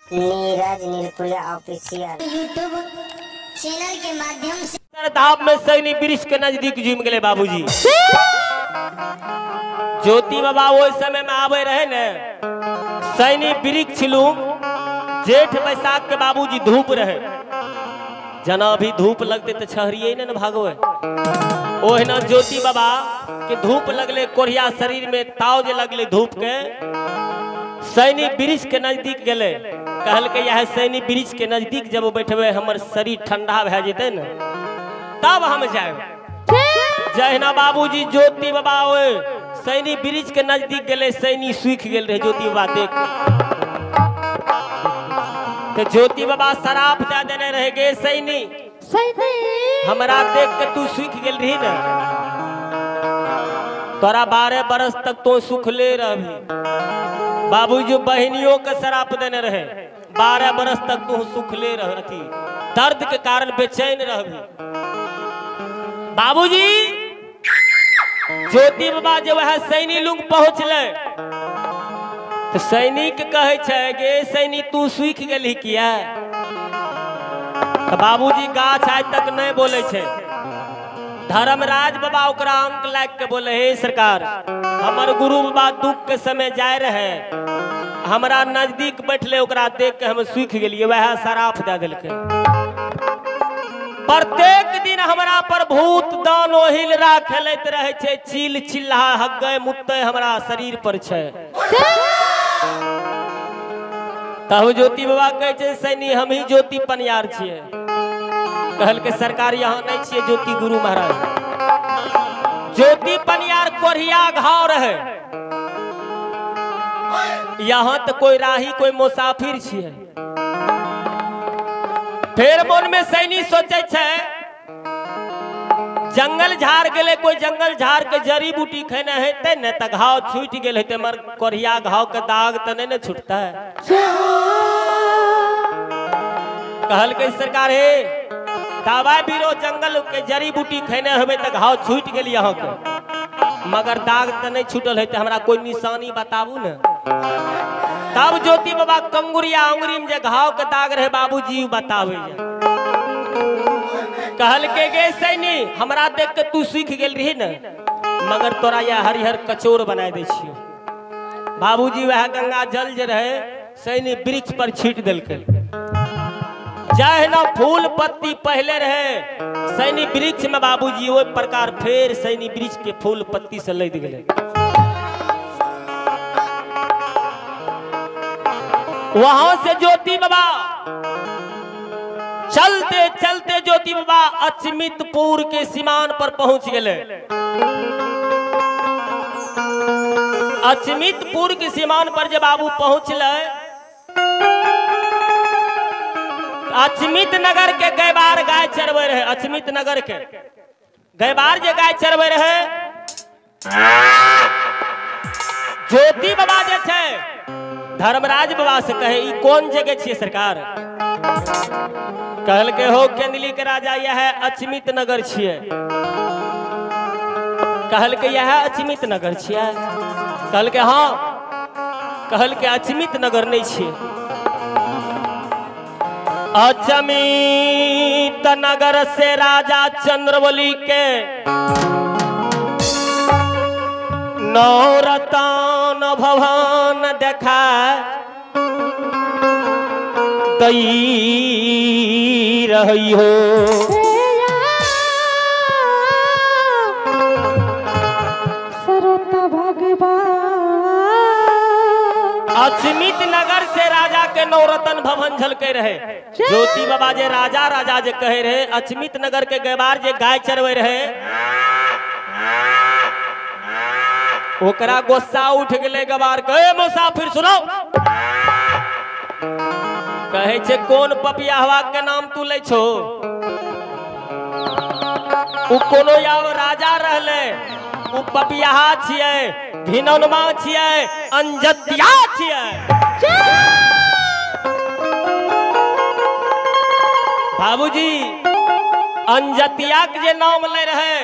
Neeraj Nirkula official YouTube channel के माध्यम से धाम में सैनी वृक्ष के नजदीक जुम गए बाबूजी। ज्योति बाबा ओहि समय में आवे रहे ने, सैनी वृक्ष लू जेठ बैसाख के बाबूजी धूप रहे, जना भी धूप लगते तो छहरिए ने भागवे। ओहिना ज्योति बाबा के धूप लगले कोढ़िया शरीर में ताव जे लगले धूप के, सैनी वृक्ष के नजदीक गए, कहल के यह सैनी वृक्ष के नजदीक जब बैठबे हमर शरीर ठंडा भए जेतै ने तब हम जाए। जहिना बाबूजी ज्योति बाबा ओए सैनी वृक्ष के नजदीक गए, सैनी सूख गेल रहे ज्योति बाबा देख के। ज्योति बाबा शराब दे देने रहे गे सैनी, हमरा देख के तू सूख गेल रही ने, तोरा 12 बरस तक तो सुखले रही। बाबूजी बहनियों के शराब देने रहे, 12 बरस तक तू सुखले रह, दर्द के कारण बेचैन रही। बाबूजी ज्योति बाबा जे वह सैनी लुंग पहुँचले तो सैनिक कहे छै गे सैनी तू सूख गेलही किया? तो बाबूजी गाछ आज तक नहीं बोले छै। धर्मराज बाबा ओकरा अंक लाग के बोले, हे सरकार हमर गुरु बाबा दुख के समय जाय रहे, हमरा नजदीक बैठले, ओकरा देख के हम सूख गेलिए, वह शराफ दे देलकै। प्रत्येक दिन हमरा पर भूत दान ओहिल खेलैत रहे छै, चील चिल्ला हग्गे मुत्ते हमरा शरीर पर छै। तब ज्योति बाबा कहै छै सैनी हम ही ज्योति पनियार छियै। कहल के सरकार यहाँ नहीं छियै ज्योति गुरु महाराज। ज्योति पनियार कोढ़िया घाव रहे, यहाँ तो कोई राही कोई मुसाफिर छियै। फिर मन में सैनी सोचे छै जंगल झाड़ गेले, कोई जंगल झाड़ के जड़ी बूटी खेने हेतै ने त घाव छूटि गेल हेतै, मगर कोढ़िया घाव के दाग त नहीं ने छूटता है। कहल के सरकार हे दवाई बीरो जंगल के जड़ी बूटी खेने हेबै त घाव छूटि गेल यहाँ के, मगर दाग त नहीं छूटल हेतै, हमरा कोई निशानी बताबू ने। तब ज्योति बाबा कंगुरिया अंगुरी में जे घाव के दाग रहे बाबूजी बतावे। कहल के गे सैनी हमरा देख के तू सूख गेल रही ने, मगर तोरा यह हरिहर कचोर बना दे छियो। बाबूजी वह गंगा जल जे रहे सैनी वृक्ष पर छीट देलकै। जहिना फूल पत्ती पहले रहे सैनी वृक्ष में बाबूजी ओहि प्रकार फेर सैनी वृक्ष के फूल पत्ती से लदि गेलै। वहां से ज्योति बाबा चलते चलते ज्योति बाबा अचमितपुर के सीमान पर पहुंच गए। अचमितपुर के सीमान पर जब बाबू पहुंचले, अचमित नगर के गैबार गाय चरवे रहे। अचमित नगर के गैबार जे गाय चरवे रहे, ज्योति बाबा जे छै धर्मराज बाबा से कहे ई कौन जगह छियै सरकार? कहल के हो केंदली के राजा यह अचमित नगर छियै। कहल के यह अचमित नगर छियै? कहल के हाँ। कहल के अचमित नगर नहीं छियै, अचमित नगर से राजा चंद्रबली के नौरतन भवन देखा दई रही हो। अचमित नगर से राजा के नौरतन भवन झलके रहे। ज्योति बाबा जे राजा राजा जे कहे रहे, अचमित नगर के गैबार जे गाय चरवे रहे, ओकरा गुस्सा उठ गेलै गवार के, मुसाफिर सुनो, कहे छे कौन पपियाहवा के नाम तू लै छो? उ कोनो याव राजा रहले, उ पपियाहा छियै, घिनौनमा छियै, अंजतिया छियै। बाबूजी अंजतिया के जे नाम ले रहे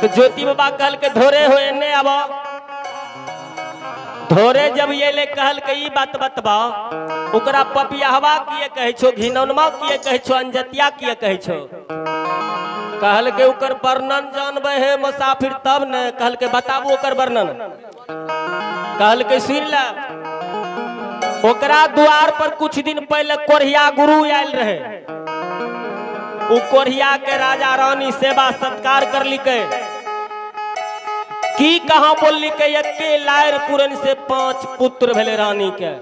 तो ज्योति बाबा कहल के धोरे हो एने आबो। धोरे जब ये ले कहल के ई बात बतबा, ओकरा पपियाहवा किए कहै छो, घिनौनमा किए कहै छो, अंजतिया किए कहै छो? कहलकै ओकर वर्णन जानबै हे मुसाफिर तब ने। कहलकै बताबू ओकर वर्णन। कहलकै सुन ले, ओकरा द्वार पर कुछ दिन पहले कोढ़िया गुरु आयल रहे। उ कोढ़िया के राजा रानी सेवा सत्कार करलिकै। की कहा बोललिकै, एके लायर पूरन से 5 पुत्र भेले रानी के।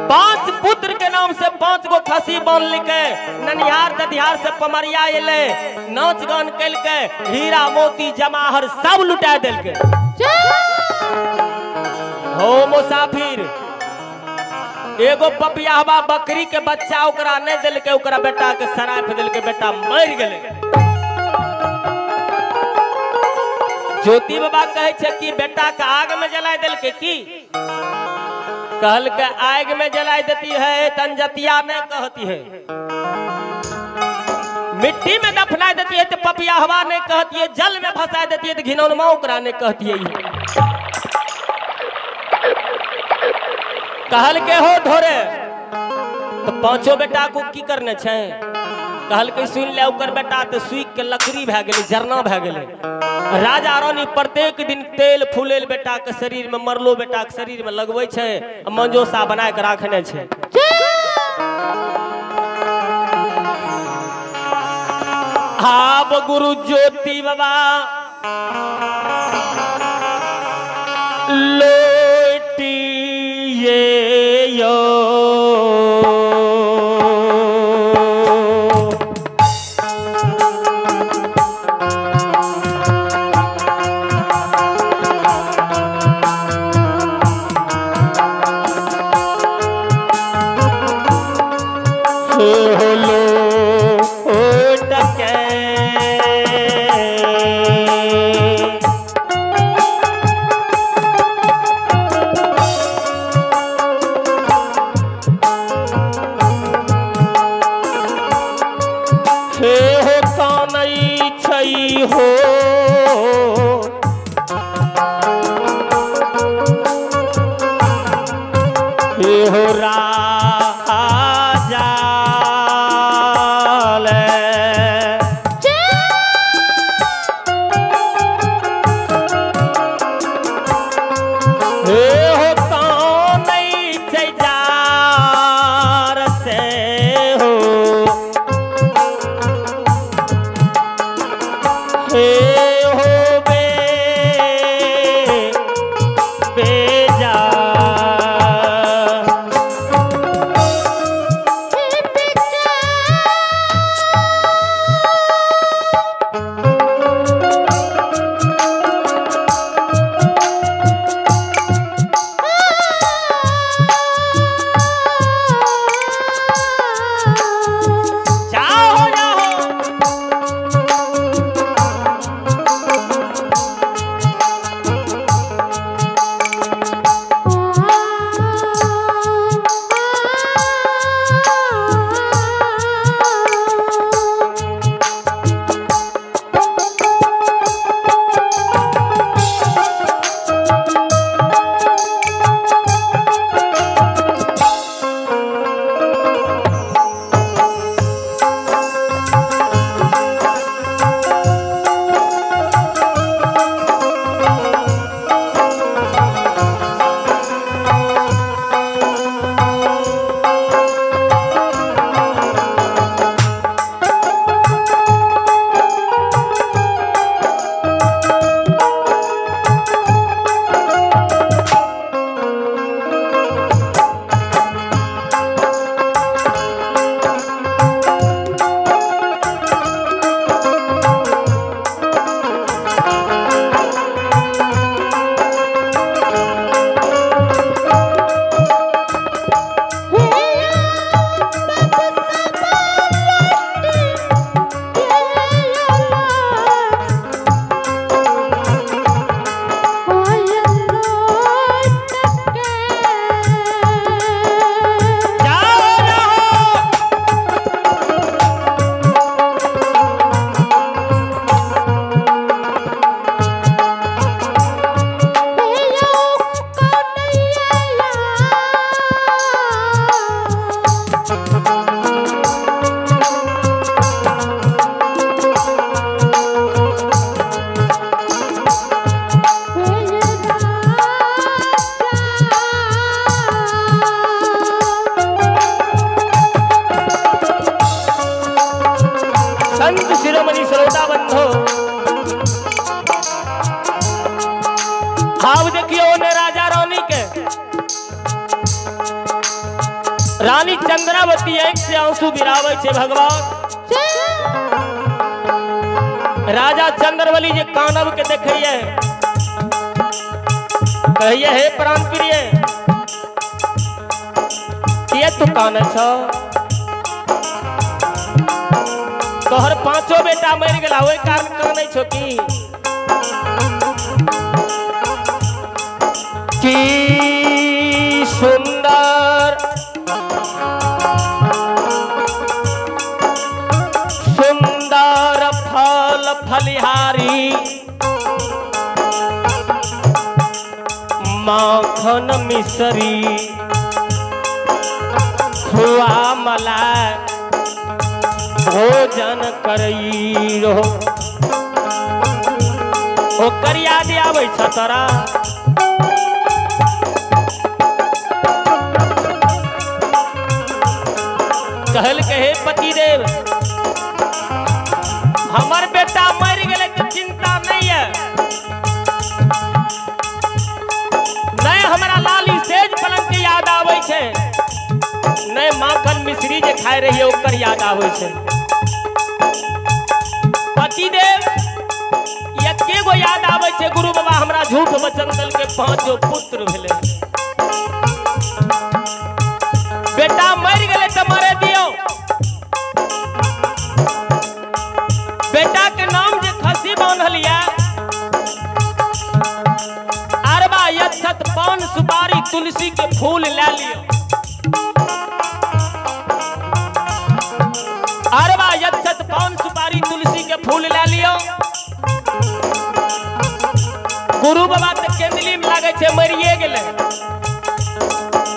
5 पुत्र के नाम से 5 गो खसी बान्हलकै। ननिहार ददिहार से पमरिया एलै, नाच गान केलकै, हीरा मोती जमाहर सब लुटा देलकै। हो मुसाफिर, एगो पपियाहवा बकरी के बच्चा ओकरा नहीं देलकै, ओकरा बेटा के सराफ देलकै, बेटा मर गेलै। ज्योति बाबा कहै छै कि बेटा के आग में जला देलकै। की कहलकै आग में जला देती है तंजतिया नहीं कहती है, मिट्टी में दफना देती है तो पपियाहवा नहीं कहती है, जल में फंसा देती है तो घिनौनमा ओकरा नहीं कहती है। कहल के हो धोरे तो 5 बेटा को की करने छै? कहलकै सुन ले, ओकर बेटा तो सूख के लकड़ी भए गेलै, जरना भए गेलै। राजा रानी प्रत्येक दिन तेल फूलेल बेटा के शरीर में, मरलो बेटा के शरीर में लगबै छै, मंजोसा बना के राखने छै। आब गुरु ज्योति बाबा लोटिए यो बेजा। यशोदा बंधो। आब देखियो ने राजा रानी के, रानी चंद्रावती आंख से आंसू गिरावे छे भगवान। राजा चंद्रबली जे कानव के देखिए कहिए हे प्राण प्रिय किए तू काने छ, तोहर पांचों बेटा मर गेला ओहि कारण काने छो की? की सुंदर सुंदर फल फलिहारी माखन मिसरी खुआ मला भोजन करई रहो। ओकर याद आबै छ तोरा? कहल के हे पतिदेव हमर बेटा मर गेलै तो चिंता नहीं है, नहीं हमरा लाली सेज पलंग के याद आबै छै, नहीं माखन मिश्री जे खाए रहिए ओकर याद आबै छै। पतिदेव एके गो याद आबै छै, गुरु बाबा हमरा झूठ वचन देलकै पांचो पुत्र भेलै, बेटा मर गेलै तो मरे दियौ। बेटा के नाम जे खसी बान्हल या अरबा यक्षत पान सुपारी तुलसी के फूल ले लियो, अरबा यक्षत पान सुपारी तुलसी के फूल ले लियो। गुरु बाबा तो केंदली में लागे छे मरिए गेलै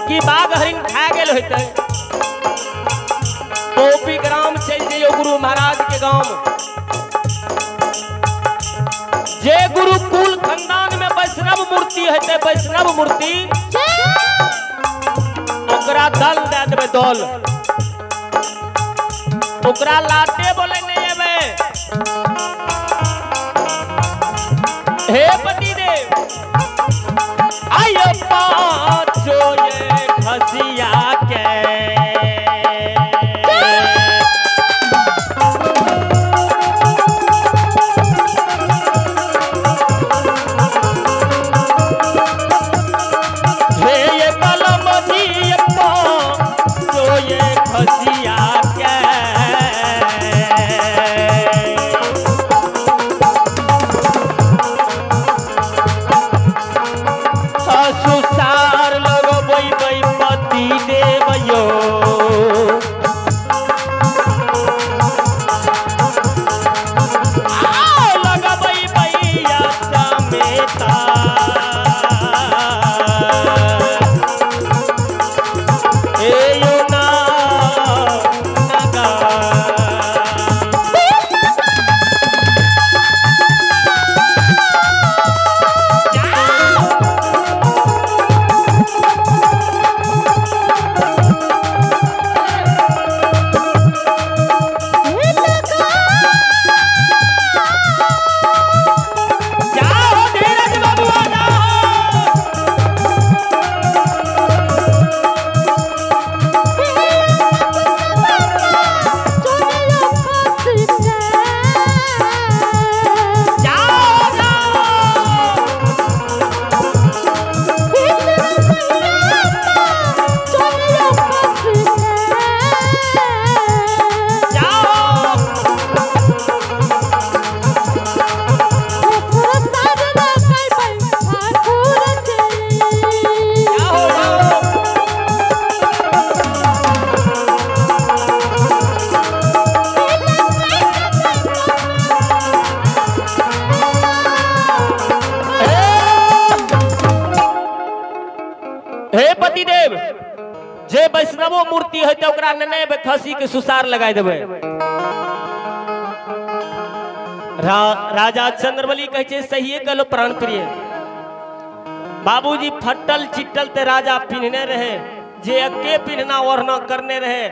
कि बाघ हरिण खा गेल होते। पोपी ग्राम चल जइयो गुरु महाराज के गांव, जे गुरुकुल खानदान में वैष्णव मूर्ति हेतै वैष्णव मूर्ति ओकरा दल दे देबै, दल ओकरा लाते बोले नहीं एबै। हे पतिदेव आयो पांचो ये खसिया के पतिदेव जे वैष्णवो मूर्ति है तो ओकरा नेने खसी के सुसार लगाई देबै। राजा चंद्रबली कहै छै सहिए कहलो प्राण प्रिय बाबूजी, फटल चिटल ते राजा पिन्हने रहे, जे अके पिन्हना ओढ़ना करने रहे,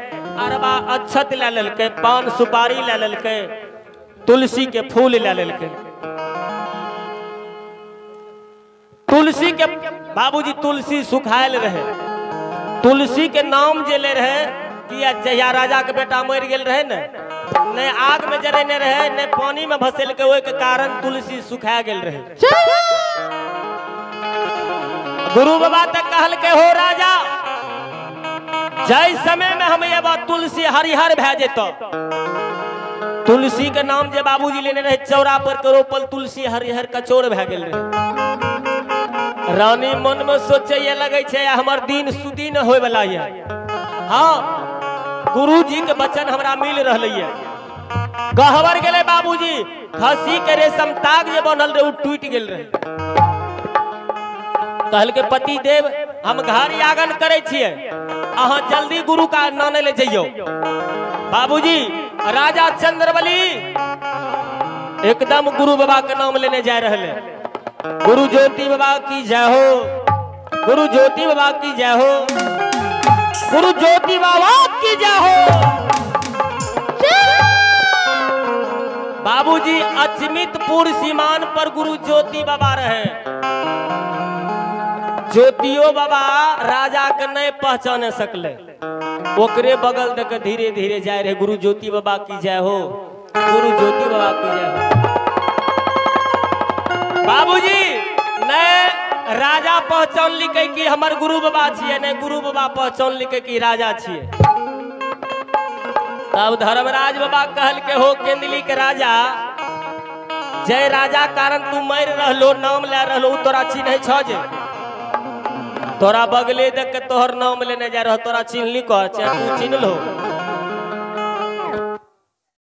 अरबा अक्षत ले लेलकै, पान सुपारी ले लेलकै, तुलसी के फूल ले लेलकै। तुलसी के बाबूजी तुलसी सुखायल रहे, तुलसी के नाम जे ले रहे कि जहिया राजा के बेटा मर गेल रहे ने, ने आग में जरेने रहे ने पानी में भसेलकै, ओहि के कारण तुलसी सुखा गेल रहे। गुरु बाबा तक कहलकै हो राजा, जय समय में हम ये बात तुलसी हरिहर भए जेतो। तुलसी के नाम जे बाबूजी लेने रहे चौरा पर के रोपल तुलसी हरिहर कचोर भए गेल रहे। रानी मन में सोचे लगे छे हमर दिन सुदीन होय वाला ये। हाँ गुरुजी के वचन हमरा मिल रहल ये। गहबर गेले बाबूजी, खसी के रेशम ताग जे बनल रहे उ टूट गेल रहे। कहल के पति देव हम घर आगन करे छिए, अहाँ जल्दी गुरु का नाने ले जइयो। बाबूजी राजा चंद्रबली एकदम गुरु बाबा के नाम लेने जा रहे। गुरु ज्योति बाबा की जय हो, गुरु ज्योति बाबा की जय हो, गुरु ज्योति बाबा की जय हो। बाबूजी अचमितपुर सीमान पर गुरु ज्योति बाबा रहे। ज्योतियो बाबा राजा के नहीं पहचाने सकले, ओकरे बगल देख धीरे धीरे जाए रहे। गुरु ज्योति बाबा की जय हो, गुरु ज्योति बाबा की जय हो। बाबूजी नहीं राजा पहचान लिखे कि हमर गुरु बाबा छिए, नहीं गुरु बाबा पहचान लिखे कि राजा छिए। तब धर्मराज बाबा कहल के हो केंदली के राजा, जय राजा कारण तू मर रहलो नाम ले रहलो, तोरा चिन्ह छ जे तोरा बगले देख के तोहर नाम लेने जा रह, तोरा चिन्हली कह चाहे तू चिन्ह लो।